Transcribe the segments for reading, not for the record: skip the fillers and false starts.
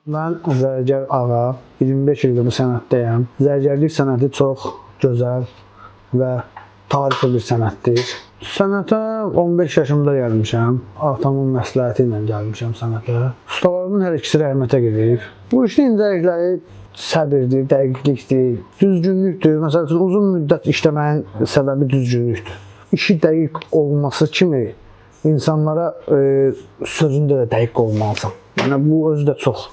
Mən Zərgər Ağa, 25 ildir bu sənətdəyəm. Zərgərlik sənəti çox gözəl və tarixi bir sənətdir. Sənətə 15 yaşımda gəlmişəm. Atamın məsləhəti ilə gəlmişəm sənətə. Ustalarımın hər ikisi rəhmətə gedib. Bu işin incəlikləri səbirdir, dəqiqlikdir, düzgünlükdür. Məsəl üçün uzun müddət işləməyin səbəbi düzgünlükdür. İşi dəqiq olması kimi insanlara sözündə də dəqiq olmalısan. Yəni bu özü də çox.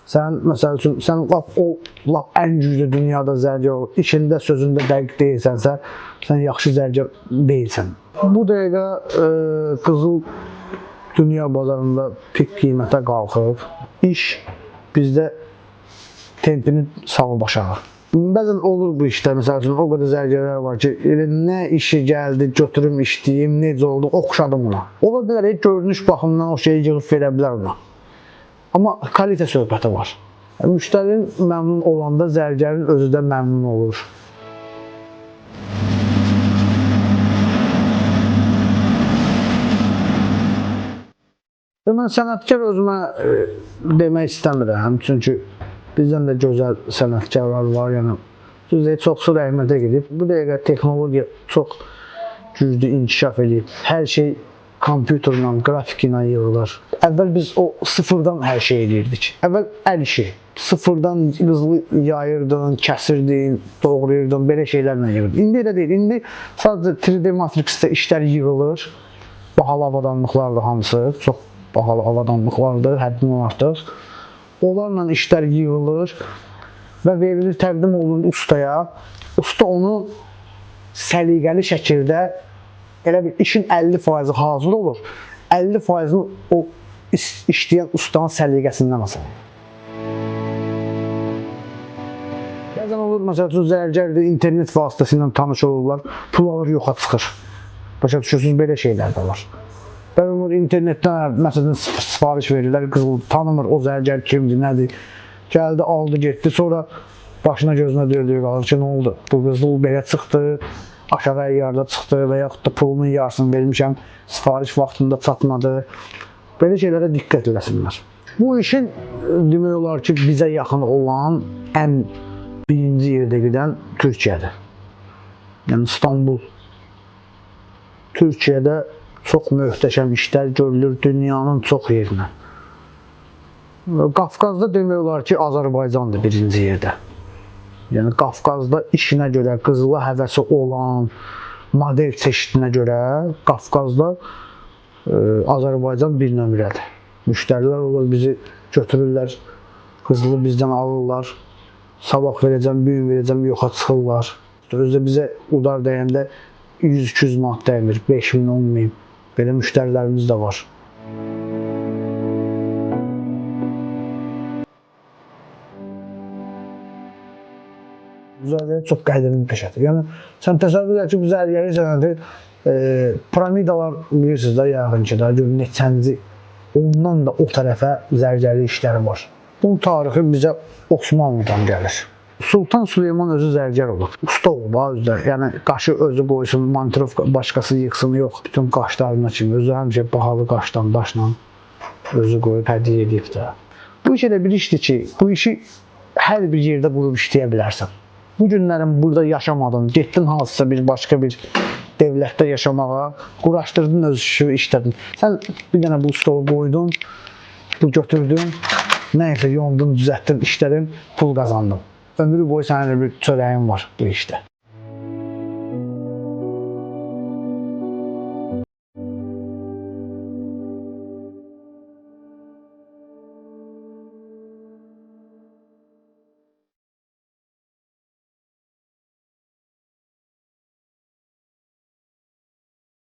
Sən məsəl üçün sən lap o lap ən güclü dünyada zərgər ol, işində sözündə dəqiq deyilsənsə, sən yaxşı zərgər deyilsən. Bu dəqiqə qızıl dünya bazarında pik qiymətə qalxıb. İş bizdə tempini salıb aşağı. Bəzən olur bu işdə, məsəl üçün o qədər zərgərlər var ki, elə nə işi gəldi, götürüm işləyim, necə oldu, oxşadım ona. Ola bilər, görünüş baxımından o şeyi yığıb verə bilər ona. Amma kalitə söhbəti var. Müştərinin məmnun olanda zərgərin özü də məmnun olur. Və mən sənətkar özümə demək istəmirəm, çünki bizdən də gözəl sənətkarlar var, yəni düzdür, çoxsu rəhmətə gedib. Bu dəqiqə texnologiya çox güclü inkişaf edib. Hər şey kompüterlə, qrafik ilə yığılır. Əvvəl biz o sıfırdan hər şey eləyirdik. Əvvəl əl işi. Sıfırdan qızılı yayırdın, kəsirdin, doğrayırdın, belə şeylərlə yığırdın. İndi elə deyil. İndi sadəcə 3D matrixdə işlər yığılır. Bahalı avadanlıqlardır hamısı. Çox bahalı avadanlıqlardır, həddindən artıq. Onlarla işlər yığılır və verilir, təqdim olunur ustaya. Usta onu səliqəli şəkildə elə bir işin 50% hazır olur. 50%-ni o işləyən ustanın səliqəsindən asılı. Bəzən olur, məsəl üçün zərgərdir, internet vasitəsilə tanış olurlar, pul alır, yoxa çıxır. Başa düşürsünüz, belə şeylər də var. Bəzən olur, internetdən məsələn sifariş verirlər, qızıl tanımır o zərgər kimdir, nədir. Gəldi, aldı, getdi, sonra başına gözünə dördüyü qalır ki, nə oldu? Bu qızıl belə çıxdı, aşağı yarıda çıxdı və yaxud da pulumun yarısını vermişəm, sifariş vaxtında çatmadı. Belə şeylərə diqqət eləsinlər. Bu işin demək olar ki, bizə yaxın olan ən birinci yerdə gedən Türkiyədir. Yəni İstanbul. Türkiyədə çox möhtəşəm işlər görülür dünyanın çox yerinə. Qafqazda demək olar ki, Azərbaycandır birinci yerdə. Yəni Qafqazda işinə görə, qızıla həvəsi olan model çeşidinə görə Qafqazda Azərbaycan bir nömrədir. Müştərilər olur, bizi götürürlər, qızılı bizdən alırlar. Sabah verəcəm, bu gün verəcəm, yoxa çıxırlar. Özü də bizə udar dəyəndə 100-200 manat dəymir, 5000, 10.000. Belə müştərilərimiz də var. Zərgərlik çox qədimi peşədir. Yəni sən təsəvvür elə ki, bu zərgərlik sənəti piramidalar bilirsiniz də yəqin ki, də gör neçənci ondan da o tərəfə zərgərlik işləri var. Bunun tarixi bizə Osmanlıdan gəlir. Sultan Süleyman özü zərgər olub. Usta olub ha özü də. Yəni qaşı özü qoysun, montirovka başqası yıxsın, yox. Bütün qaşlarına kimi özü həmişə bahalı qaşdan, daşla özü qoyub hədiyyə edib də. Bu iş elə bir işdir ki, bu işi hər bir yerdə qurub işləyə bilərsən. Bu günlərin burada yaşamadın, getdin hansısa bir başqa bir dövlətdə yaşamağa, quraşdırdın öz işi, işlədin. Sən bir dənə bu stolu qoydun, bu götürdün, nə isə yondun, düzəltdin, işlədin, pul qazandın. Ömrü boyu sənin bir çörəyin var bu işdə.